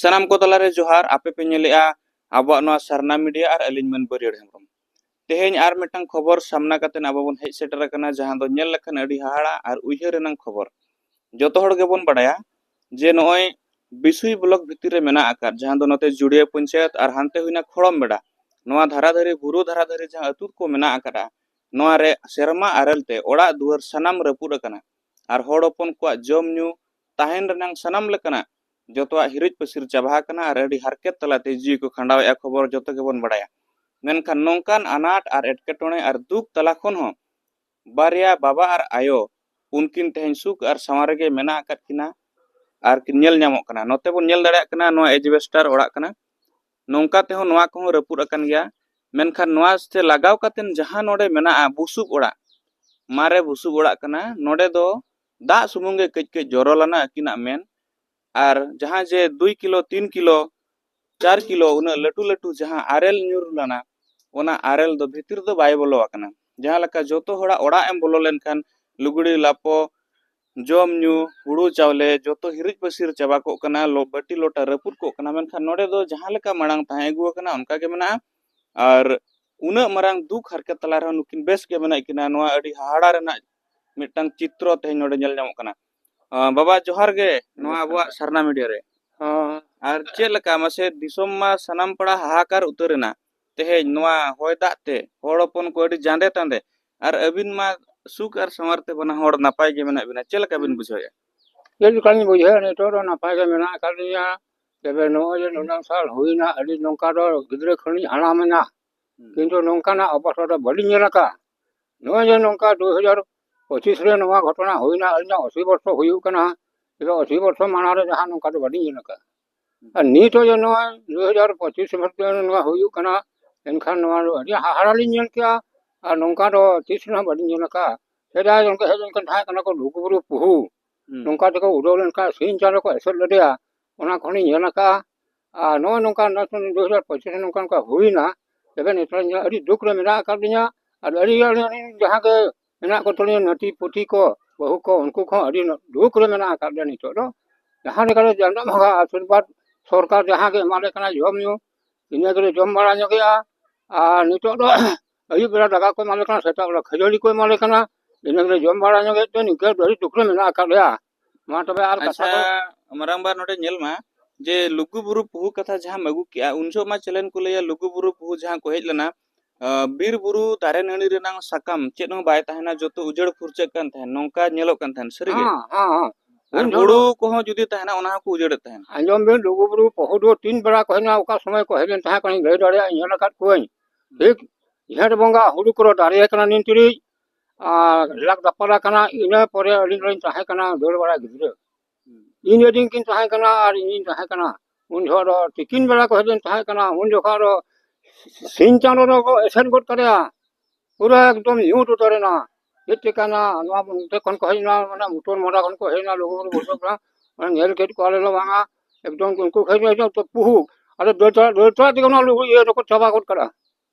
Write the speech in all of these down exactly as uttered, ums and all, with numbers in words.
ᱥᱟᱱᱟᱢ ᱠᱚ ᱛᱟᱞᱟᱨᱮ ᱡᱚᱦᱟᱨ᱾ ᱟᱯᱮ ᱯᱮ ᱧᱮᱞᱮᱜᱼᱟ ᱟᱵᱚᱣᱟᱜ ᱱᱚᱣᱟ ᱥᱟᱨᱱᱟ ᱢᱤᱰᱤᱭᱟ ᱟᱨ ᱟᱹᱞᱤᱧ ᱢᱟᱹᱱ ᱵᱟᱹᱨᱭᱟᱹᱲ ᱦᱮᱢᱵᱨᱚᱢ᱾ ᱛᱮᱦᱮᱧ ᱟᱨ ᱢᱤᱫᱴᱟᱝ ᱠᱷᱚᱵᱚᱨ ᱥᱟᱢᱱᱟ ᱠᱟᱛᱮ ᱟᱵᱚ ᱵᱚᱱ ᱦᱮᱡ ᱥᱮᱴᱮᱨ ᱟᱠᱟᱱᱟ, ᱡᱟᱦᱟᱸ ᱫᱚ ᱧᱮᱞ ᱞᱮᱠᱷᱟᱱ ᱟᱹᱰᱤ ᱦᱟᱦᱟᱲᱟ ᱟᱨ ᱩᱭᱦᱟᱹᱨ ᱨᱮᱱᱟᱜ ᱠᱷᱚᱵᱚᱨ᱾ ᱡᱚᱛᱚ ᱦᱚᱲ ᱜᱮᱵᱚᱱ ᱵᱟᱲᱟᱭᱟ ᱡᱮ ᱱᱚᱜᱼᱚᱭ ᱵᱤᱥᱩᱭ ᱵᱞᱚᱠ ᱵᱷᱤᱛᱤᱨ ᱨᱮ ᱢᱮᱱᱟᱜ ᱟᱠᱟᱫ, ᱡᱟᱦᱟᱸ ᱫᱚ ᱱᱚᱛᱮ ᱡᱩᱲᱤᱭᱟᱹ ᱯᱚᱧᱪᱟᱭᱮᱛ ᱟᱨ ᱦᱟᱱᱛᱮ ᱦᱩᱭᱱᱟ ᱠᱷᱚᱲᱚᱢ ᱵᱮᱰᱟ, ᱱᱚᱣᱟ ᱫᱷᱟᱨᱟ ᱫᱷᱟᱨᱤ, ᱵᱩᱨᱩ ᱫᱷᱟᱨᱟ ᱫᱷᱟᱨᱤ ᱡᱟᱦᱟᱸ ᱟᱹᱛᱩ ᱠᱚ ᱢᱮᱱᱟᱜ ᱟᱠᱟᱫᱼᱟ, ᱱᱚᱣᱟ ᱨᱮ ᱥᱮᱨᱢᱟ ᱟᱨᱮᱞ ᱛᱮ ᱚᱲᱟᱜ ᱫᱩᱣᱟᱹᱨ ᱥᱟᱱᱟᱢ ᱨᱟᱹᱯᱩᱫ ᱟᱠᱟᱱᱟ᱾ ᱟᱨ ᱦᱚᱲ ᱦᱚᱯᱚᱱ ᱠᱚᱣᱟᱜ ᱡᱚᱢ ᱧᱩ, ᱛᱟᱦᱮᱱ ᱨᱮᱱᱟᱜ ᱥᱟᱱᱟᱢ ᱞᱮᱠᱟᱱᱟᱜ ᱡᱚᱛᱚᱣᱟᱜ ᱦᱤᱨᱤᱡ ᱯᱟᱹᱥᱤᱨ ᱪᱟᱵᱟ ᱟᱠᱟᱱᱟ ᱟᱨ ᱟᱹᱰᱤ ᱦᱟᱨᱠᱮᱛ ᱛᱟᱞᱟᱛᱮ ᱡᱤᱣᱤ ᱠᱚ ᱠᱷᱟᱸᱰᱟᱣᱮᱫᱼᱟ, ᱠᱷᱚᱵᱚᱨ ᱡᱚᱛᱚ ᱜᱮᱵᱚᱱ ᱵᱟᱲᱟᱭᱟ᱾ ᱢᱮᱱᱠᱷᱟᱱ ᱱᱚᱝᱠᱟᱱ ᱟᱱᱟᱴ ᱟᱨ ᱮᱴᱠᱮᱴᱚᱬᱮ ᱟᱨ ᱫᱩᱠ ᱛᱟᱞᱟ ᱠᱷᱚᱱ ᱦᱚᱸ ᱵᱟᱨᱭᱟ ᱵᱟᱵᱟ ᱟᱨ ᱟᱭᱳ ᱩᱱᱠᱤᱱ ᱛᱮᱦᱮᱧ ᱥᱩᱠ ᱟᱨ ᱥᱟᱶᱟᱨ ᱨᱮᱜᱮ ᱢᱮᱱᱟᱜ ᱟᱠᱟᱫ ᱠᱤᱱᱟ ᱟᱨ ᱠᱤᱱ ᱧᱮᱞ ᱧᱟᱢᱚᱜ ᱠᱟᱱᱟ᱾ ᱱᱚᱛᱮ ᱵᱚᱱ ᱧᱮᱞ ᱫᱟᱲᱮᱭᱟᱜ ᱠᱟᱱᱟ, ᱱᱚᱣᱟ ᱮᱡᱵᱮᱥᱴᱟᱨ ᱚᱲᱟᱜ ᱠᱟᱱᱟ, ᱱᱚᱝᱠᱟ ᱛᱮᱦᱚᱸ ᱱᱚᱣᱟ ᱠᱚᱦᱚᱸ ᱨᱟᱹᱯᱩᱫ ᱟᱠᱟᱱ ᱜᱮᱭᱟ᱾ ᱢᱮᱱᱠᱷᱟᱱ ᱱᱚᱣᱟ ᱛᱮ ᱞᱟᱜᱟᱣ ᱠᱟᱛᱮ ᱡᱟᱦᱟᱸ ᱱᱚᱰᱮ ᱢᱮᱱᱟᱜᱼᱟ ᱵᱩᱥᱩᱵ ᱚᱲᱟᱜ, ᱢᱟᱨᱮ ᱵᱩᱥᱩᱵ ᱚᱲᱟᱜ ᱠᱟᱱᱟ, ᱱᱚᱰᱮ ᱫᱚ ᱫᱟᱜ ᱥᱩᱢᱩᱝ ᱜᱮ ᱠᱟᱹᱡ ᱠᱟᱹᱡ ᱡᱚᱨᱚ ᱞᱮᱱᱟ ᱟᱹᱠᱤᱱᱟᱜ ᱢᱮᱱ᱾ ᱟᱨ ᱡᱟᱦᱟᱸ ᱡᱮ ᱫᱩᱭ ᱠᱤᱞᱳ, ᱛᱤᱱ ᱠᱤᱞᱳ, ᱪᱟᱨ ᱠᱤᱞᱳ ᱩᱱᱟᱹᱜ ᱞᱟᱹᱴᱩ ᱞᱟᱹᱴᱩ ᱡᱟᱦᱟᱸ ᱟᱨᱮᱞ ᱧᱩᱨ ᱞᱮᱱᱟ, ᱚᱱᱟ ᱟᱨᱮᱞ ᱫᱚ ᱵᱷᱤᱛᱤᱨ ᱫᱚ ᱵᱟᱭ ᱵᱚᱞᱚ ᱟᱠᱟᱱᱟ᱾ ᱡᱟᱦᱟᱸ ᱞᱮᱠᱟ ᱡᱚᱛᱚ ᱦᱚᱲᱟᱜ ᱚᱲᱟᱜ ᱮᱢ ᱵᱚᱞᱚ ᱞᱮᱱᱠᱷᱟᱱ ᱞᱩᱜᱽᱲᱤ ᱞᱟᱯᱚ, ᱡᱚᱢ ᱧᱩ, ᱦᱩᱲᱩ ᱪᱟᱣᱞᱮ ᱡᱚᱛᱚ ᱦᱤᱨᱤᱡ ᱯᱟᱹᱥᱤᱨ ᱪᱟᱵᱟ ᱠᱚᱜ ᱠᱟᱱᱟ, ᱞᱚ-, ᱵᱟᱹᱴᱤ ᱞᱚᱴᱟ ᱨᱟᱹᱯᱩᱫ ᱠᱚᱜ ᱠᱟᱱᱟ᱾ ᱢᱮᱱᱠᱷᱟᱱ ᱱᱚᱰᱮ ᱫᱚ ᱡᱟᱦᱟᱸ ᱞᱮᱠᱟ ᱢᱟᱲᱟᱝ ᱛᱟᱦᱮᱸ ᱟᱹᱜᱩ ᱟᱠᱟᱱᱟ, ᱚᱱᱠᱟ ᱜᱮ ᱢᱮᱱᱟᱜᱼᱟ᱾ ᱟᱨ ᱩᱱᱟᱹᱜ ᱢᱟᱨᱟᱝ ᱫᱩᱠ ᱦᱟᱨᱠᱮᱛ ᱛᱟᱞᱟ ᱨᱮᱦᱚᱸ ᱱᱩᱠᱤᱱ ᱵᱮᱥ ᱜᱮ ᱢᱮᱱᱟᱜ ᱠᱤᱱᱟ, ᱱᱚᱣᱟ ᱟᱹᱰᱤ ᱦᱟᱦᱟᱲᱟ ᱨᱮᱱᱟᱜ ᱢᱤᱫᱴᱟᱝ ᱪᱤᱛᱨᱚ ᱛᱮᱦᱮᱧ ᱱᱚᱰᱮ ᱧᱮᱞ ᱧᱟᱢᱚᱜ ᱠᱟᱱᱟ᱾ ᱟᱸ, ᱵᱟᱵᱟ, ᱡᱚᱦᱟᱨ ᱜᱮ ᱱᱚᱣᱟ ᱡᱚᱦᱟᱨ᱾ ᱟᱵᱚᱣᱟᱜ ᱥᱟᱨᱱᱟ ᱢᱤᱰᱤᱭᱟ ᱨᱮ᱾ ᱦᱚᱸ᱾ ᱟᱨ ᱪᱮᱫ ᱞᱮᱠᱟ ᱢᱟᱥᱮ, ᱫᱤᱥᱚᱢ ᱢᱟ ᱥᱟᱱᱟᱢ ᱯᱟᱲᱟ ᱦᱟᱦᱟᱠᱟᱨ ᱩᱛᱟᱹᱨ ᱮᱱᱟ ᱛᱮᱦᱮᱧ ᱱᱚᱣᱟ ᱦᱚᱭ ᱫᱟᱜ ᱛᱮ, ᱦᱚᱲ ᱦᱚᱯᱚᱱ ᱠᱚ ᱟᱹᱰᱤ ᱡᱟᱸᱫᱮ ᱛᱟᱸᱫᱮ, ᱟᱨ ᱟᱹᱵᱤᱱ ᱢᱟ ᱥᱩᱠ ᱟᱨ ᱥᱟᱶᱟᱨ ᱛᱮ ᱵᱟᱱᱟ ᱦᱚᱲ ᱱᱟᱯᱟᱭ ᱜᱮ ᱢᱮᱱᱟᱜ ᱵᱤᱱᱟ, ᱪᱮᱫ ᱞᱮᱠᱟ ᱵᱤᱱ ᱵᱩᱡᱷᱟᱹᱣᱮᱫᱼᱟ? ᱪᱮᱫ ᱞᱮᱠᱟᱞᱤᱧ ᱵᱩᱡᱷᱟᱹᱣᱮᱫᱼᱟ, ᱱᱤᱛᱚᱜ ᱫᱚ ᱱᱟᱯᱟᱭ ᱜᱮ ᱢᱮᱱᱟᱜ ᱟᱠᱟᱫ ᱞᱤᱧᱟ᱾ ᱛᱚᱵᱮ ᱱᱚᱜᱼᱚᱭ ᱡᱮ ᱱᱩᱱᱟᱹᱜ ᱥᱟᱞ ᱦᱩᱭᱱᱟ, ᱟᱹᱰᱤ ᱱᱚᱝᱠᱟ ᱫᱚ ᱜᱤᱫᱽᱨᱟᱹ ᱠᱷᱚᱱᱤᱧ ᱦᱟᱲᱟᱢ ᱮᱱᱟ, ᱦᱩᱸ᱾ ᱠᱤᱱᱛᱩ ᱱᱚᱝᱠᱟᱱᱟᱜ ᱚᱵᱚᱥᱛᱟ ᱫᱚ ᱵᱟᱹᱞᱤᱧ ᱧᱮᱞ ᱟᱠᱟᱫᱼᱟ᱾ ᱱᱚᱜᱼᱚᱭ ᱡᱮ ᱱᱚᱝᱠᱟ ᱫᱩ ᱦᱟᱡᱟᱨ ᱯᱚᱸᱪᱤᱥ ᱨᱮ ᱱᱚᱣᱟ ᱜᱷᱚᱴᱚᱱᱟ ᱦᱩᱭᱱᱟ, ᱟᱹᱞᱤᱧᱟᱜ ᱟᱥᱤ ᱵᱚᱨᱥᱚ ᱦᱩᱭᱩᱜ ᱠᱟᱱᱟ, ᱛᱚᱵᱮ ᱟᱥᱤ ᱵᱚᱨᱥᱚ ᱢᱟᱲᱟᱝ ᱨᱮ ᱡᱟᱦᱟᱸ ᱱᱚᱝᱠᱟ ᱫᱚ ᱵᱟᱹᱞᱤᱧ ᱧᱮᱞ ᱟᱠᱟᱫᱼᱟ᱾ ᱟᱨ ᱱᱤᱛᱚᱜ ᱡᱮ ᱱᱚᱣᱟ ᱫᱩ ᱦᱟᱡᱟᱨ ᱯᱚᱸᱪᱤᱥ ᱵᱷᱤᱛᱨᱤ ᱨᱮ ᱱᱚᱣᱟ ᱦᱩᱭᱩᱜ ᱠᱟᱱᱟ, ᱮᱱᱠᱷᱟᱱ ᱱᱚᱣᱟ ᱫᱚ ᱟᱹᱰᱤ ᱦᱟᱦᱟᱲᱟ ᱞᱤᱧ ᱧᱮᱞ ᱠᱮᱜᱼᱟ᱾ ᱟᱨ ᱱᱚᱝᱠᱟ ᱫᱚ ᱛᱤᱥ ᱨᱮᱦᱚᱸ ᱵᱟᱹᱞᱤᱧ ᱧᱮᱞ ᱟᱠᱟᱫᱼᱟ᱾ ᱥᱮᱫᱟᱭ ᱜᱚᱢᱠᱮ ᱦᱮᱡ ᱞᱮᱱᱠᱷᱟᱱ ᱛᱟᱦᱮᱸ ᱠᱟᱱᱟ ᱠᱚ ᱞᱩᱜᱩᱵᱩᱨᱩ ᱯᱩᱦᱩ, ᱦᱩᱸ᱾ ᱱᱚᱝᱠᱟ ᱛᱮᱠᱚ ᱩᱰᱟᱹᱣ ᱞᱮᱱᱠᱷᱟᱱ ᱥᱤᱧ ᱪᱟᱸᱫᱚ ᱠᱚ ᱮᱥᱮᱫ ᱞᱮᱫᱮᱭᱟ, ᱚᱱᱟ ᱠᱚᱦᱚᱸ ᱞᱤᱧ ᱧᱮᱞ ᱟᱠᱟᱫᱼᱟ᱾ ᱟᱨ ᱱᱚᱜᱼᱚᱭ ᱱᱚᱝᱠᱟ ᱱᱮᱥ ᱫᱩ ᱦᱟᱡᱟᱨ ᱯᱚᱸᱪᱤᱥ ᱨᱮ ᱱᱚᱝᱠᱟ ᱱᱚᱝᱠᱟ ᱦᱩᱭᱱᱟ, ᱛᱚᱵᱮ ᱱᱤᱛᱚᱜ ᱟᱹᱰᱤ ᱫᱩᱠ ᱨᱮ ᱢᱮᱱᱟᱜ ᱟᱠᱟᱫ ᱞᱤᱧᱟ᱾ ᱟᱨ ᱟᱹᱰᱤ ᱟᱹᱰᱤ ᱡᱟᱦᱟᱸ ᱜᱮ ᱢᱮᱱᱟᱜ ᱠᱚ ᱛᱟᱞᱤᱧᱟ ᱱᱟᱹᱛᱤ ᱯᱩᱛᱤ ᱠᱚ, ᱵᱟᱹᱦᱩ ᱠᱚ, ᱩᱱᱠᱩ ᱠᱚᱦᱚᱸ ᱟᱹᱰᱤ ᱫᱩᱠ ᱨᱮ ᱢᱮᱱᱟᱜ ᱟᱠᱟᱫ ᱞᱮᱭᱟ ᱱᱤᱛᱚᱜ ᱫᱚ᱾ ᱡᱟᱦᱟᱸ ᱞᱮᱠᱟᱨᱮ ᱪᱟᱸᱫᱚ ᱵᱚᱸᱜᱟ ᱟᱥᱤᱨᱵᱟᱫᱽ ᱥᱚᱨᱠᱟᱨ ᱡᱟᱦᱟᱸ ᱜᱮ ᱮᱢᱟᱞᱮ ᱠᱟᱱᱟ ᱡᱚᱢ ᱧᱩ, ᱤᱱᱟᱹ ᱜᱮᱞᱮ ᱡᱚᱢ ᱵᱟᱲᱟ ᱧᱚᱜᱮᱜᱼᱟ᱾ ᱟᱨ ᱱᱤᱛᱚᱜ ᱫᱚ ᱟᱹᱭᱩᱵ ᱵᱮᱲᱟ ᱫᱟᱠᱟ ᱠᱚ ᱮᱢᱟᱞᱮ ᱠᱟᱱᱟ, ᱥᱮᱛᱟᱜ ᱵᱮᱲᱟ ᱠᱷᱟᱹᱡᱟᱹᱲᱤ ᱠᱚ ᱮᱢᱟᱞᱮ ᱠᱟᱱᱟ, ᱤᱱᱟᱹ ᱜᱮᱞᱮ ᱡᱚᱢ ᱵᱟᱲᱟ ᱧᱚᱜᱮᱫ ᱛᱮ ᱱᱤᱝᱠᱟᱹ ᱫᱟᱹᱨᱤ ᱴᱩᱠᱨᱟᱹ ᱢᱮᱱᱟᱜ ᱟᱠᱟᱫ ᱞᱮᱭᱟ᱾ ᱢᱟ ᱛᱚᱵᱮ ᱟᱨ ᱠᱟᱛᱷᱟ ᱟᱪᱪᱷᱟ, ᱠᱚ ᱢᱟᱨᱟᱝᱵᱟ, ᱱᱚᱰᱮ ᱧᱮᱞ ᱢᱟ ᱡᱮ ᱞᱩᱜᱩ ᱵᱩᱨᱩ ᱯᱩᱦᱩ ᱠᱟᱛᱷᱟ ᱡᱟᱦᱟᱸᱢ ᱟᱹᱜᱩ ᱠᱮᱜᱼᱟ, ᱩᱱ ᱡᱚᱦᱚᱜ ᱢᱟ ᱪᱮᱞᱮᱱ ᱠᱚ ᱞᱟᱹᱭᱟ, ᱞᱩᱜᱩ ᱵᱩᱨᱩ ᱯᱩᱦᱩ ᱡᱟᱦᱟᱸ ᱠᱚ ᱦᱮᱡ ᱞᱮᱱᱟ, ᱟᱸ, ᱵᱤᱨ ᱵᱩᱨᱩ ᱫᱟᱨᱮ ᱱᱟᱹᱲᱤ ᱨᱮᱱᱟᱝ ᱥᱟᱠᱟᱢ ᱪᱮᱫ ᱦᱚᱸ ᱵᱟᱭ ᱛᱟᱦᱮᱱᱟ, ᱡᱚᱛᱚ ᱩᱡᱟᱹᱲ ᱯᱷᱩᱨᱪᱟᱹᱜ ᱠᱟᱱ ᱛᱟᱦᱮᱱ, ᱱᱚᱝᱠᱟ ᱧᱮᱞᱚᱜ ᱠᱟᱱ ᱛᱟᱦᱮᱱ, ᱥᱟᱹᱨᱤᱜᱮ? ᱦᱮᱸ, ᱦᱮᱸ, ᱦᱮᱸ᱾ ᱟᱨ ᱩᱱ ᱡᱚᱦᱚᱜ ᱦᱩᱲᱩ ᱫᱚ ᱠᱚᱦᱚᱸ ᱡᱩᱫᱤ ᱛᱟᱦᱮᱱᱟ, ᱚᱱᱟ ᱦᱚᱸᱠᱚ ᱩᱡᱟᱹᱲᱮᱫ ᱛᱟᱦᱮᱱ᱾ ᱟᱸᱡᱚᱢ ᱵᱤᱱ, ᱞᱩᱜᱩ ᱵᱩᱨᱩ ᱯᱚᱦᱩ ᱫᱚ ᱛᱤᱱ ᱵᱮᱲᱟ ᱠᱚ ᱦᱮᱡ ᱞᱮᱱᱟ, ᱚᱠᱟ ᱥᱚᱢᱚᱭ ᱠᱚ ᱦᱮᱡ ᱞᱮᱱ ᱛᱟᱦᱮᱸ ᱠᱟᱱᱟ, ᱞᱟᱹᱭ ᱫᱟᱲᱮᱭᱟᱜᱼᱟ, ᱧᱮᱞ ᱟᱠᱟᱫ ᱠᱚᱣᱟᱹᱧ᱾ ᱴᱷᱤᱠ ᱡᱷᱮᱸᱴ ᱵᱚᱸᱜᱟ ᱦᱩᱲᱩ ᱠᱚ ᱫᱟᱨᱮ ᱠᱟᱱᱟ ᱱᱤᱱ ᱛᱤᱨᱤᱡ, ᱟᱨ ᱞᱟᱠ ᱫᱟᱯᱟᱞ ᱟᱠᱟᱱᱟ, ᱤᱱᱟᱹ ᱯᱚᱨᱮ ᱟᱹᱞᱤᱧ ᱫᱚᱞᱤᱧ ᱛᱟᱦᱮᱸ ᱠᱟᱱᱟ ᱫᱟᱹᱲ ᱵᱟᱲᱟ ᱜᱤᱫᱽᱨᱟᱹ᱾ ᱤᱧ ᱫᱤᱱ ᱠᱤᱱ ᱛᱟᱦᱮᱸ ᱠᱟᱱᱟ ᱟᱨ ᱤᱧᱤᱧ ᱛᱟᱦᱮᱸ ᱠᱟᱱᱟ᱾ ᱩᱱ ᱡᱚᱦᱚᱜ ᱫᱚ ᱛᱤᱠᱤᱱ ᱵᱮᱲᱟ ᱠᱚ ᱦᱮᱡ ᱞᱮᱱ ᱛᱟᱦᱮᱸ ᱠᱟᱱᱟ, ᱩᱱ ᱡᱚᱠᱷᱚᱱ ᱫᱚ ᱥᱤᱧ ᱪᱟᱸᱫᱚ ᱫᱚ ᱮᱥᱮᱫ ᱜᱚᱫ ᱠᱟᱫᱮᱭᱟ, ᱯᱩᱨᱟᱹ ᱮᱠᱫᱚᱢ ᱧᱩᱛ ᱩᱛᱟᱹᱨ ᱮᱱᱟ᱾ ᱪᱮᱫ ᱪᱤᱠᱟᱹᱱᱟ? ᱱᱚᱣᱟ ᱚᱱᱛᱮ ᱠᱷᱚᱱ ᱠᱚ ᱦᱮᱡ ᱮᱱᱟ, ᱢᱟᱱᱮ ᱢᱩᱴᱩᱨ ᱢᱚᱰᱟ ᱠᱷᱚᱱ ᱠᱚ ᱦᱮᱡ ᱮᱱᱟ, ᱞᱩᱜᱩ ᱵᱩᱨᱩ ᱵᱩᱨᱩ ᱠᱟᱱᱟ᱾ ᱢᱟᱱᱮ ᱧᱮᱞ ᱠᱮᱫ ᱠᱚᱣᱟᱞᱮ ᱫᱚ ᱵᱟᱝᱟ, ᱮᱠᱫᱚᱢ ᱩᱱᱠᱩ ᱠᱚ ᱦᱮᱡ ᱮᱱᱟ, ᱮᱠᱫᱚᱢ ᱯᱩᱦᱩ᱾ ᱟᱫᱚ ᱫᱟᱹᱲ ᱛᱚᱨᱟ, ᱫᱟᱹᱲ ᱛᱚᱨᱟ ᱛᱮᱜᱮ ᱚᱱᱟ ᱞᱩᱜᱩ ᱤᱭᱟᱹ ᱫᱚᱠᱚ ᱪᱟᱵᱟ ᱜᱚᱫ ᱠᱟᱫᱟ᱾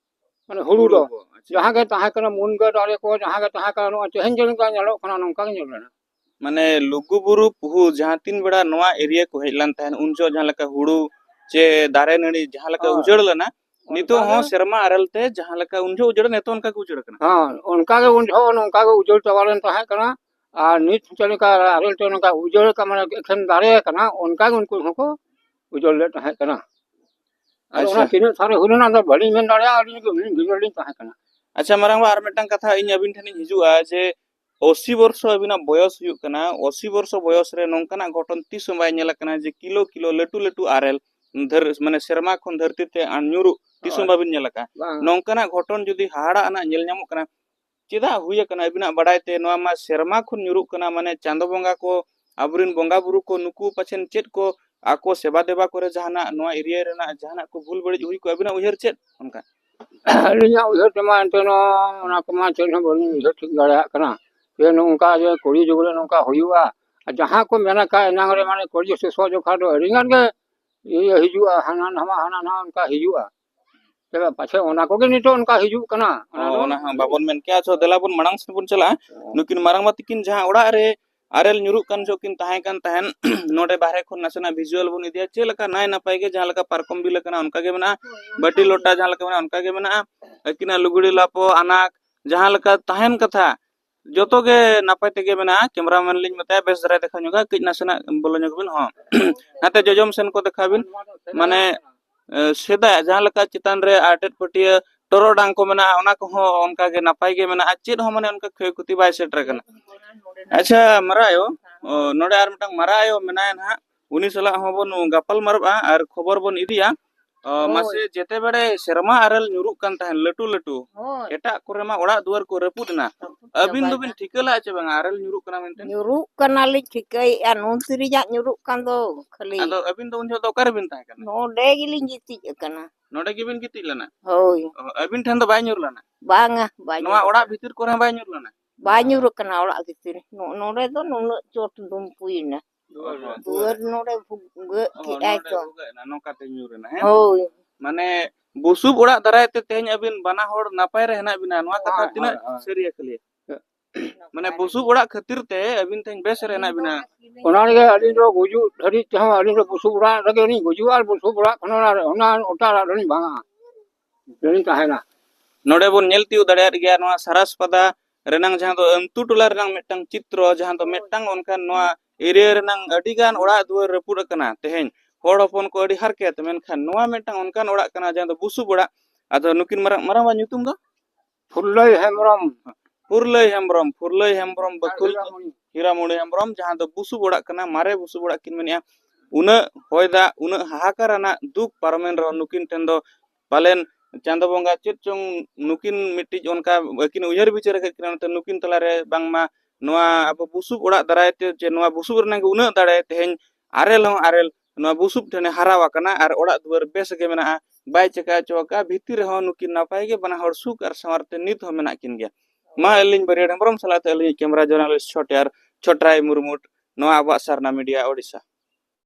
ᱢᱟᱱᱮ ᱦᱩᱲᱩ ᱦᱩᱲᱩ ᱫᱚ ᱠᱚ, ᱟᱪᱪᱷᱟ᱾ ᱡᱟᱦᱟᱸ ᱜᱮ ᱛᱟᱦᱮᱸ ᱠᱟᱱᱟ, ᱢᱩᱱᱜᱟᱹ ᱫᱟᱨᱮ ᱠᱚ ᱡᱟᱦᱟᱸ ᱜᱮ ᱛᱟᱦᱮᱸ ᱠᱟᱱᱟ, ᱱᱚᱜᱼᱚᱭ ᱛᱮᱦᱮᱧ ᱡᱮ ᱞᱮᱠᱟ ᱧᱮᱞᱚᱜ ᱠᱟᱱᱟ, ᱱᱚᱝᱠᱟ ᱜᱮ ᱧᱮᱞ ᱞᱮᱱᱟ᱾ ᱢᱟᱱᱮ ᱞᱩᱜᱩ ᱵᱩᱨᱩ ᱯᱩᱦᱩ ᱡᱟᱦᱟᱸ ᱛᱤᱱ ᱵᱮᱲᱟ ᱱᱚᱣᱟ ᱮᱨᱤᱭᱟ ᱠᱚ ᱦᱮᱡ ᱞᱮᱱ ᱛᱟᱦᱮᱸᱱ, ᱩᱱ ᱡᱚᱦᱚᱜ ᱡᱟᱦᱟᱸ ᱞᱮᱠᱟ ᱦᱩᱲᱩ ᱪᱮ ᱫᱟᱨᱮ ᱱᱟᱹᱲᱤ ᱡᱟᱦᱟᱸ ᱞᱮᱠᱟ ᱦᱳᱭ᱾ ᱩᱡᱟᱹᱲ ᱞᱮᱱᱟ, ᱚᱱᱠᱟ ᱱᱤᱛᱚᱜ ᱦᱚᱸ ᱜᱮ᱾ ᱥᱮᱨᱢᱟ ᱟᱨᱮᱞ ᱛᱮ ᱡᱟᱦᱟᱸ ᱞᱮᱠᱟ ᱩᱱ ᱡᱚᱦᱚᱜ ᱩᱡᱟᱹᱲ, ᱱᱤᱛᱚᱜ ᱚᱱᱠᱟ ᱜᱮ ᱩᱡᱟᱹᱲ ᱠᱟᱱᱟ᱾ ᱦᱮᱸ, ᱚᱱᱠᱟ ᱜᱮ ᱩᱱ ᱡᱚᱦᱚᱜ ᱱᱚᱝᱠᱟ ᱜᱮ ᱩᱡᱟᱹᱲ ᱪᱟᱵᱟ ᱞᱮᱱ ᱛᱟᱦᱮᱸ ᱠᱟᱱᱟ᱾ ᱟᱨ ᱱᱤᱛ ᱪᱮᱫ ᱞᱮᱠᱟ ᱟᱨᱮᱞ ᱛᱮ ᱱᱚᱝᱠᱟ ᱩᱡᱟᱹᱲ ᱠᱟᱱᱟ, ᱢᱟᱱᱮ ᱮᱠᱷᱮᱱ ᱫᱟᱨᱮ ᱠᱟᱱᱟ, ᱚᱱᱠᱟ ᱜᱮ ᱩᱱᱠᱩ ᱦᱚᱸᱠᱚ ᱩᱡᱟᱹᱲ ᱞᱮᱫ ᱛᱟᱦᱮᱸ ᱠᱟᱱᱟ᱾ ᱟᱫᱚ ᱚᱱᱟ ᱟᱪᱪᱷᱟ᱾ ᱛᱤᱱᱟᱹᱜ ᱥᱟᱞ ᱨᱮ ᱦᱩᱭ ᱞᱮᱱᱟ, ᱚᱱᱟ ᱫᱚ ᱵᱟᱹᱞᱤᱧ ᱢᱮᱱ ᱫᱟᱲᱮᱭᱟᱜᱼᱟ, ᱟᱹᱞᱤᱧ ᱫᱚ ᱵᱟᱹᱞᱤᱧ ᱵᱩᱡᱷᱟᱹᱣ ᱞᱤᱧ ᱛᱟᱦᱮᱸ ᱠᱟᱱᱟ᱾ ᱟᱪᱪᱷᱟ, ᱢᱟᱨᱟᱝᱵᱟ, ᱟᱨ ᱢᱤᱫᱴᱟᱝ ᱠᱟᱛᱷᱟ ᱤᱧ ᱟᱹᱵᱤᱱ ᱴᱷᱮᱱᱤᱧ ᱦᱤᱡᱩᱜᱼᱟ ᱡᱮ ᱟᱥᱤ ᱵᱚᱨᱥᱚ ᱟᱹᱵᱤᱱᱟᱜ ᱵᱚᱭᱚᱥ ᱦᱩᱭᱩᱜ ᱠᱟᱱᱟ, ᱟᱥᱤ ᱵᱚᱨᱥᱚ ᱵᱚᱭᱚᱥ ᱨᱮ ᱱᱚᱝᱠᱟᱱᱟᱜ ᱜᱷᱚᱴᱚᱱ ᱛᱤᱥ ᱦᱚᱸ ᱵᱟᱭ ᱧᱮᱞ ᱟᱠᱟᱱᱟ ᱡᱮ ᱠᱤᱞᱳ ᱠᱤᱞᱳ ᱞᱟᱹᱴᱩ ᱞᱟᱹᱴᱩ ᱟᱨᱮᱞ ᱫᱷᱟᱹᱨ-, ᱢᱟᱱᱮ ᱥᱮᱨᱢᱟ ᱠᱷᱚᱱ ᱫᱷᱟᱹᱨᱛᱤ ᱛᱮ ᱟᱨ ᱧᱩᱨᱩᱜ ᱛᱤᱥ ᱦᱚᱸ ᱦᱳᱭ᱾ ᱵᱟᱵᱤᱱ ᱧᱮᱞ ᱟᱠᱟᱫᱼᱟ᱾ ᱵᱟᱝ᱾ ᱱᱚᱝᱠᱟᱱᱟᱜ ᱜᱷᱚᱴᱚᱱ ᱡᱩᱫᱤ ᱦᱟᱦᱟᱲᱟᱜ ᱟᱱᱟᱜ ᱧᱮᱞ ᱧᱟᱢᱚᱜ ᱠᱟᱱᱟ, ᱪᱮᱫᱟᱜ ᱦᱩᱭ ᱟᱠᱟᱱᱟ ᱟᱹᱵᱤᱱᱟᱜ ᱵᱟᱰᱟᱭ ᱛᱮ? ᱱᱚᱣᱟ ᱢᱟ ᱥᱮᱨᱢᱟ ᱠᱷᱚᱱ ᱧᱩᱨᱩᱜ ᱠᱟᱱᱟ, ᱢᱟᱱᱮ ᱪᱟᱸᱫᱚ ᱵᱚᱸᱜᱟ ᱠᱚ, ᱟᱵᱚᱨᱮᱱ ᱵᱚᱸᱜᱟ ᱵᱩᱨᱩ ᱠᱚ, ᱱᱩᱠᱩ ᱯᱟᱪᱷᱮᱱ ᱪᱮᱫ ᱠᱚ ᱟᱠᱚ ᱥᱮᱵᱟ ᱫᱮᱵᱟ ᱠᱚᱨᱮ ᱡᱟᱦᱟᱱᱟᱜ ᱱᱚᱣᱟ ᱮᱨᱤᱭᱟ ᱨᱮᱱᱟᱜ ᱡᱟᱦᱟᱱᱟᱜ ᱠᱚ ᱵᱷᱩᱞ ᱵᱟᱹᱲᱤᱡ ᱦᱩᱭ ᱠᱚᱜᱼᱟ, ᱟᱹᱵᱤᱱᱟᱜ ᱩᱭᱦᱟᱹᱨ ᱪᱮᱫ ᱚᱱᱠᱟ? ᱟᱹᱞᱤᱧᱟᱜ ᱩᱭᱦᱟᱹᱨ ᱛᱮᱢᱟ ᱮᱱᱛᱮ ᱱᱚᱣᱟ, ᱚᱱᱟ ᱠᱚᱢᱟ ᱪᱮᱫ ᱦᱚᱸ ᱵᱟᱹᱞᱤᱧ ᱩᱭᱦᱟᱹᱨ ᱴᱷᱤᱠ ᱫᱟᱲᱮᱭᱟᱜ ᱠᱟᱱᱟ᱾ ᱡᱮ ᱱᱚᱝᱠᱟ ᱡᱮ ᱠᱚᱞᱤ ᱡᱩᱜᱽ ᱨᱮ ᱱᱚᱝᱠᱟ ᱦᱩᱭᱩᱜᱼᱟ᱾ ᱟᱨ ᱡᱟᱦᱟᱸ ᱠᱚ ᱢᱮᱱ ᱟᱠᱟᱫ ᱮᱱᱟᱝ ᱨᱮ, ᱢᱟᱱᱮ ᱠᱚᱞᱤ ᱥᱮᱥᱚᱜ ᱡᱚᱠᱷᱟ ᱫᱚ ᱟᱹᱰᱤ ᱜᱟᱱ ᱜᱮ ᱤᱭᱟᱹ ᱦᱤᱡᱩᱜᱼᱟ, ᱦᱟᱱᱟ ᱱᱟᱣᱟ, ᱦᱟᱱᱟ ᱱᱟᱣᱟ ᱚᱱᱠᱟ ᱦᱤᱡᱩᱜᱼᱟ᱾ ᱛᱚᱵᱮ ᱯᱟᱪᱷᱮ ᱚᱱᱟ ᱠᱚᱜᱮ ᱱᱤᱛᱚᱜ ᱚᱱᱠᱟ ᱦᱤᱡᱩᱜ ᱠᱟᱱᱟ, ᱚᱱᱟ ᱚ, ᱫᱚ ᱚᱱᱟ ᱦᱚᱸ ᱵᱟᱵᱚᱱ ᱢᱮᱱ ᱠᱮᱭᱟ᱾ ᱟᱪᱪᱷᱟ, ᱫᱮᱞᱟ ᱵᱚᱱ ᱢᱟᱲᱟᱝ ᱥᱮᱫ ᱵᱚᱱ ᱪᱟᱞᱟᱜᱼᱟ᱾ ᱦᱮᱸ᱾ ᱱᱩᱠᱤᱱ ᱢᱟᱨᱟᱝᱵᱟ ᱛᱤᱠᱤᱱ ᱡᱟᱦᱟᱸ ᱚᱲᱟᱜ ᱨᱮ ᱟᱨᱮᱞ ᱧᱩᱨᱩᱜ ᱠᱟᱱ ᱡᱚᱦᱚᱜ ᱠᱤᱱ ᱛᱟᱦᱮᱸ ᱠᱟᱱ ᱛᱟᱦᱮᱸᱱ᱾ ᱱᱚᱰᱮ ᱵᱟᱦᱨᱮ ᱠᱷᱚᱱ ᱱᱟᱥᱮᱱᱟᱜ ᱵᱷᱤᱡᱩᱣᱟᱞ ᱵᱚᱱ ᱤᱫᱤᱭᱟ, ᱪᱮᱫ ᱞᱮᱠᱟ ᱱᱟᱭ ᱱᱟᱯᱟᱭ ᱜᱮ, ᱡᱟᱦᱟᱸ ᱞᱮᱠᱟ ᱯᱟᱨᱠᱚᱢ ᱵᱤᱞ ᱟᱠᱟᱱᱟ ᱚᱱᱠᱟ ᱜᱮ ᱢᱮᱱᱟᱜᱼᱟ, ᱵᱟᱹᱴᱤ ᱞᱚᱴᱟ ᱡᱟᱦᱟᱸ ᱞᱮᱠᱟ ᱢᱮᱱᱟᱜᱼᱟ ᱚᱱᱠᱟ ᱜᱮ ᱢᱮᱱᱟᱜᱼᱟ, ᱟᱹᱠᱤᱱᱟᱜ ᱞᱩᱜᱽᱲᱤ ᱞᱟᱯᱚ ᱟᱱᱟᱜ ᱡᱟᱦᱟᱸ ᱞᱮᱠᱟ ᱛᱟᱦᱮᱱ ᱠᱟᱛᱷᱟ ᱡᱚᱛᱚ ᱜᱮ ᱱᱟᱯᱟᱭ ᱛᱮᱜᱮ ᱢᱮᱱᱟᱜᱼᱟ᱾ ᱠᱮᱢᱨᱟᱢᱮᱱ ᱞᱤᱧ ᱢᱮᱛᱟᱭᱟ ᱵᱮᱥ ᱫᱷᱟᱨᱟᱭ ᱫᱮᱠᱷᱟᱣ ᱧᱚᱜᱟ, ᱠᱟᱹᱡ ᱱᱟᱥᱮᱱᱟᱜ ᱵᱚᱞᱚ ᱧᱚᱜ ᱵᱤᱱ, ᱦᱚᱸ ᱱᱟᱛᱮ ᱡᱚᱡᱚᱢ ᱥᱮᱱ ᱠᱚ ᱫᱮᱠᱷᱟᱣ ᱵᱤᱱ, ᱢᱟᱱᱮ ᱮ, ᱥᱮᱫᱟᱭᱟᱜ ᱡᱟᱦᱟᱸ ᱞᱮᱠᱟ ᱪᱮᱛᱟᱱ ᱨᱮ ᱟᱴᱮᱫ ᱯᱟᱹᱴᱭᱟᱹ ᱴᱚᱨᱚᱰᱟᱝ ᱠᱚ ᱢᱮᱱᱟᱜᱼᱟ, ᱚᱱᱟ ᱠᱚᱦᱚᱸ ᱚᱱᱠᱟ ᱜᱮ ᱱᱟᱯᱟᱭ ᱜᱮ ᱢᱮᱱᱟᱜᱼᱟ, ᱪᱮᱫ ᱦᱚᱸ ᱢᱟᱱᱮ ᱚᱱᱠᱟ ᱠᱷᱚᱭ ᱠᱷᱚᱛᱤ ᱵᱟᱭ ᱥᱮᱴᱮᱨ ᱟᱠᱟᱱᱟ᱾ ᱟᱪᱪᱷᱟ ᱢᱟᱨᱟ ᱟᱭᱳ, ᱚ, ᱱᱚᱰᱮ ᱟᱨ ᱢᱤᱫᱴᱟᱝ ᱢᱟᱨᱟ ᱟᱭᱳ ᱢᱮᱱᱟᱭᱟ ᱱᱟᱦᱟᱜ, ᱩᱱᱤ ᱥᱟᱞᱟᱜ ᱦᱚᱸᱵᱚᱱ ᱜᱟᱯᱟᱞ ᱢᱟᱨᱟᱜᱼᱟ ᱟᱨ ᱠᱷᱚᱵᱚᱨ ᱵᱚᱱ ᱤᱫᱤᱭᱟ᱾ ᱚ, ᱦᱳᱭ᱾ ᱢᱟᱥᱮ, ᱡᱮᱛᱮ ᱵᱮᱲᱮ ᱥᱮᱨᱢᱟ ᱟᱨᱮᱞ ᱧᱩᱨᱩᱜ ᱠᱟᱱ ᱛᱟᱦᱮᱸᱱ ᱞᱟᱹᱴᱩ ᱞᱟᱹᱴᱩ, ᱦᱳᱭ᱾ ᱮᱴᱟᱜ ᱠᱚᱨᱮ ᱢᱟ ᱚᱲᱟᱜ ᱫᱩᱣᱟᱹᱨ ᱠᱚ ᱨᱟᱹᱯᱩᱫ ᱮᱱᱟ᱾ ᱨᱟᱹᱯᱩᱫ ᱟᱹᱵᱤᱱ ᱪᱟᱵᱟᱭᱮᱱᱟ᱾ ᱫᱚᱵᱤᱱ ᱴᱷᱤᱠᱟᱹ ᱞᱮᱫᱼᱟ ᱪᱮ ᱵᱟᱝᱟ ᱟᱨᱮᱞ ᱧᱩᱨᱩᱜ ᱠᱟᱱᱟ ᱢᱮᱱᱛᱮ? ᱧᱩᱨᱩᱜ ᱠᱟᱱᱟᱞᱤᱧ, ᱴᱷᱤᱠᱟᱹᱭᱮᱫᱼᱟ, ᱱᱩᱱ ᱛᱤᱨᱤᱡᱟᱜ ᱧᱩᱨᱩᱜ ᱠᱟᱱ ᱫᱚ ᱠᱷᱟᱹᱞᱤ᱾ ᱟᱫᱚ ᱟᱹᱵᱤᱱ ᱫᱚ ᱩᱱ ᱡᱚᱦᱚᱜ ᱫᱚ ᱚᱠᱟ ᱨᱮᱵᱤᱱ ᱛᱟᱦᱮᱸ ᱠᱟᱱᱟ? ᱱᱚᱰᱮ ᱜᱮᱞᱤᱧ ᱜᱤᱛᱤᱡ ᱟᱠᱟᱱᱟ᱾ ᱱᱚᱰᱮ ᱜᱮᱵᱤᱱ ᱜᱤᱛᱤᱡ ᱞᱮᱱᱟ? ᱦᱳᱭ᱾ ᱚ, ᱟᱹᱵᱤᱱ ᱴᱷᱮᱱ ᱫᱚ ᱵᱟᱭ ᱧᱩᱨ ᱞᱮᱱᱟ? ᱵᱟᱝᱟ, ᱵᱟᱭ ᱱᱚᱣᱟ ᱧᱩᱨ ᱚᱲᱟᱜ ᱟᱠᱟᱱᱟ᱾ ᱵᱷᱤᱛᱤᱨ ᱠᱚᱨᱮ ᱦᱚᱸ ᱵᱟᱭ ᱧᱩᱨ ᱞᱮᱱᱟ? ᱵᱟᱭ ᱧᱩᱨ ᱟᱠᱟᱱᱟ ᱚᱲᱟᱜ ᱵᱷᱤᱛᱤᱨ ᱨᱮ᱾ ᱱᱚ-, ᱱᱚᱰᱮ ᱫᱚ ᱱᱩᱱᱟᱹᱜ ᱪᱚᱴ ᱫᱩᱢᱯᱩᱭᱮᱱᱟ᱾ ᱚ, ᱦᱚᱸ, ᱫᱩᱣᱟᱹᱨ ᱫᱩᱣᱟᱹᱨ᱾ ᱱᱚᱰᱮ ᱵᱷᱩᱜᱟᱹᱜ ᱚ, ᱠᱮᱜᱼᱟᱭ ᱱᱚᱰᱮ ᱛᱚ᱾ ᱵᱷᱩᱜᱟᱹᱜ ᱮᱱᱟ, ᱱᱚᱝᱠᱟᱛᱮ ᱧᱩᱨ ᱮᱱᱟ, ᱦᱮᱸ? ᱦᱳᱭ᱾ ᱢᱟᱱᱮ ᱵᱩᱥᱩᱵ ᱚᱲᱟᱜ ᱫᱟᱨᱟᱭ ᱛᱮ ᱛᱮᱦᱮᱧ ᱟᱹᱵᱤᱱ ᱵᱟᱱᱟ ᱦᱚᱲ ᱱᱟᱯᱟᱭ ᱨᱮ ᱦᱮᱱᱟᱜ ᱵᱤᱱᱟ, ᱱᱚᱣᱟ ᱠᱟᱛᱷᱟ ᱦᱳᱭ, ᱛᱤᱱᱟᱹᱜ ᱦᱳᱭ, ᱦᱳᱭ᱾ ᱥᱟᱹᱨᱤᱭᱟ ᱠᱷᱟᱹᱞᱤᱭᱟ? ᱢᱟᱱᱮ ᱵᱩᱥᱩᱵ ᱚᱲᱟᱜ ᱠᱷᱟᱹᱛᱤᱨ ᱛᱮ ᱟᱹᱵᱤᱱ ᱛᱮᱦᱮᱧ ᱵᱮᱥ ᱨᱮ ᱦᱮᱱᱟᱜ ᱵᱤᱱᱟ᱾ ᱚᱱᱟ ᱨᱮᱜᱮ ᱟᱹᱞᱤᱧ ᱫᱚ ᱜᱩᱡᱩᱜ ᱫᱷᱟᱹᱨᱤᱡ ᱛᱮᱦᱚᱸ ᱟᱹᱞᱤᱧ ᱫᱚ ᱵᱩᱥᱩᱵ ᱚᱲᱟᱜ ᱨᱮᱜᱮ ᱞᱤᱧ ᱜᱩᱡᱩᱜᱼᱟ ᱟᱨ ᱵᱩᱥᱩᱵ ᱚᱲᱟᱜ ᱠᱷᱚᱱ ᱚᱱᱟ, ᱚᱱᱟ ᱚᱴᱟᱜ ᱚᱲᱟᱜ ᱨᱮᱞᱤᱧ ᱵᱷᱟঙᱟ, ᱨᱮᱞᱤᱧ ᱛᱟᱦᱮᱱᱟ᱾ ᱱᱚᱰᱮ ᱵᱚᱱ ᱧᱮᱞ ᱛᱤᱭᱳᱜ ᱫᱟᱲᱮᱭᱟᱜ ᱜᱮᱭᱟ ᱱᱚᱣᱟ ᱥᱟᱨᱟᱥᱯᱟᱫᱟ ᱨᱮᱱᱟᱝ ᱡᱟᱦᱟᱸ ᱫᱚ ᱟᱹᱢᱛᱩ ᱴᱚᱞᱟ ᱨᱮᱱᱟᱝ ᱢᱤᱫᱴᱟᱝ ᱪᱤᱛᱨᱚ, ᱡᱟᱦᱟᱸ ᱫᱚ ᱢᱤᱫᱴᱟᱝ ᱚᱱᱠᱟᱱ ᱱᱚᱣᱟ ᱮᱨᱤᱭᱟ ᱨᱮᱱᱟᱝ ᱟᱹᱰᱤ ᱜᱟᱱ ᱚᱲᱟᱜ ᱫᱩᱣᱟᱹᱨ ᱨᱟᱹᱯᱩᱫ ᱟᱠᱟᱱᱟ ᱛᱮᱦᱮᱧ, ᱦᱚᱲ ᱦᱚᱯᱚᱱ ᱠᱚ ᱟᱹᱰᱤ ᱦᱟᱨᱠᱮᱛ, ᱢᱮᱱᱠᱷᱟᱱ ᱱᱚᱣᱟ ᱢᱤᱫᱴᱟᱝ ᱚᱱᱠᱟᱱ ᱚᱲᱟᱜ ᱠᱟᱱᱟ ᱡᱟᱦᱟᱸ ᱫᱚ ᱵᱩᱥᱩᱵ ᱚᱲᱟᱜ᱾ ᱟᱫᱚ ᱱᱩᱠᱤᱱ ᱢᱟᱨᱟᱝ, ᱢᱟᱨᱟᱝᱵᱟ ᱧᱩᱛᱩᱢ ᱫᱚ? ᱯᱷᱩᱨᱞᱟᱹᱭ ᱦᱮᱢᱵᱨᱚᱢ᱾ ᱯᱷᱩᱨᱞᱟᱹᱭ ᱦᱮᱢᱵᱨᱚᱢ, ᱯᱷᱩᱨᱞᱟᱹᱭ ᱦᱮᱢᱵᱨᱚᱢ, ᱵᱟᱹᱠᱷᱩᱞ ᱦᱤᱨᱟᱢᱚᱬᱤ᱾ ᱦᱤᱨᱟᱢᱚᱬᱤ ᱦᱮᱢᱵᱨᱚᱢ, ᱡᱟᱦᱟᱸ ᱫᱚ ᱵᱩᱥᱩᱵ ᱚᱲᱟᱜ ᱠᱟᱱᱟ, ᱢᱟᱨᱮ ᱵᱩᱥᱩᱵ ᱚᱲᱟᱜ ᱠᱤᱱ ᱢᱮᱱᱮᱜᱼᱟ᱾ ᱩᱱᱟᱹᱜ ᱦᱚᱭ ᱫᱟᱜ, ᱩᱱᱟᱹᱜ ᱦᱟᱦᱟᱠᱟᱨ ᱟᱱᱟᱜ ᱫᱩᱠ ᱯᱟᱨᱚᱢᱮᱱ ᱨᱮᱦᱚᱸ ᱱᱩᱠᱤᱱ ᱴᱷᱮᱱ ᱫᱚ ᱯᱟᱞᱮᱱ ᱪᱟᱸᱫᱚ ᱵᱚᱸᱜᱟ ᱪᱮᱫ ᱪᱚᱝ ᱱᱩᱠᱤᱱ ᱢᱤᱫᱴᱤᱡ ᱚᱱᱠᱟ ᱟᱹᱠᱤᱱ ᱩᱭᱦᱟᱹᱨ ᱵᱤᱪᱟᱹᱨ ᱟᱠᱟᱫ ᱠᱤᱱᱟ, ᱚᱱᱟᱛᱮ ᱱᱩᱠᱤᱱ ᱛᱟᱞᱟᱨᱮ ᱵᱟᱝᱢᱟ ᱱᱚᱣᱟ ᱟᱵᱚ ᱵᱩᱥᱩᱵ ᱚᱲᱟᱜ ᱫᱟᱨᱟᱭ ᱛᱮ, ᱡᱮ ᱱᱚᱣᱟ ᱵᱩᱥᱩᱵ ᱨᱮᱱᱟᱜ ᱜᱮ ᱩᱱᱟᱹᱜ ᱫᱟᱲᱮ, ᱛᱮᱦᱮᱧ ᱟᱨᱮᱞ ᱦᱚᱸ ᱟᱨᱮᱞ ᱱᱚᱣᱟ ᱵᱩᱥᱩᱵ ᱴᱷᱮᱱᱮ ᱦᱟᱨᱟᱣ ᱟᱠᱟᱱᱟ ᱟᱨ ᱚᱲᱟᱜ ᱫᱩᱣᱟᱹᱨ ᱵᱮᱥ ᱜᱮ ᱢᱮᱱᱟᱜᱼᱟ, ᱵᱟᱭ ᱪᱮᱠᱟ ᱦᱚᱪᱚ ᱟᱠᱟᱫᱼᱟ᱾ ᱵᱷᱤᱛᱤᱨ ᱨᱮᱦᱚᱸ ᱱᱩᱠᱤᱱ ᱱᱟᱯᱟᱭ ᱜᱮ ᱵᱟᱱᱟ ᱦᱚᱲ ᱥᱩᱠ ᱟᱨ ᱥᱟᱶᱟᱨ ᱛᱮ ᱱᱤᱛ ᱦᱚᱸ ᱢᱮᱱᱟᱜ ᱠᱤᱱ ᱜᱮᱭᱟ᱾ ᱢᱟ ᱟᱹᱞᱤᱧ ᱵᱟᱹᱨᱭᱟᱹᱲ ᱦᱮᱢᱵᱨᱚᱢ ᱥᱟᱞᱟᱜ ᱛᱮ ᱟᱹᱞᱤᱧ ᱠᱮᱢᱨᱟ ᱡᱚᱨᱱᱟᱞᱤᱥᱴ ᱪᱷᱚᱴᱭᱟᱨ ᱪᱷᱚᱴᱨᱟᱭ ᱢᱩᱨᱢᱩ, ᱱᱚᱣᱟ ᱟᱵᱚᱣᱟᱜ ᱥᱟᱨᱱᱟ ᱢᱤᱰᱤᱭᱟ ᱳᱰᱤᱥᱟ᱾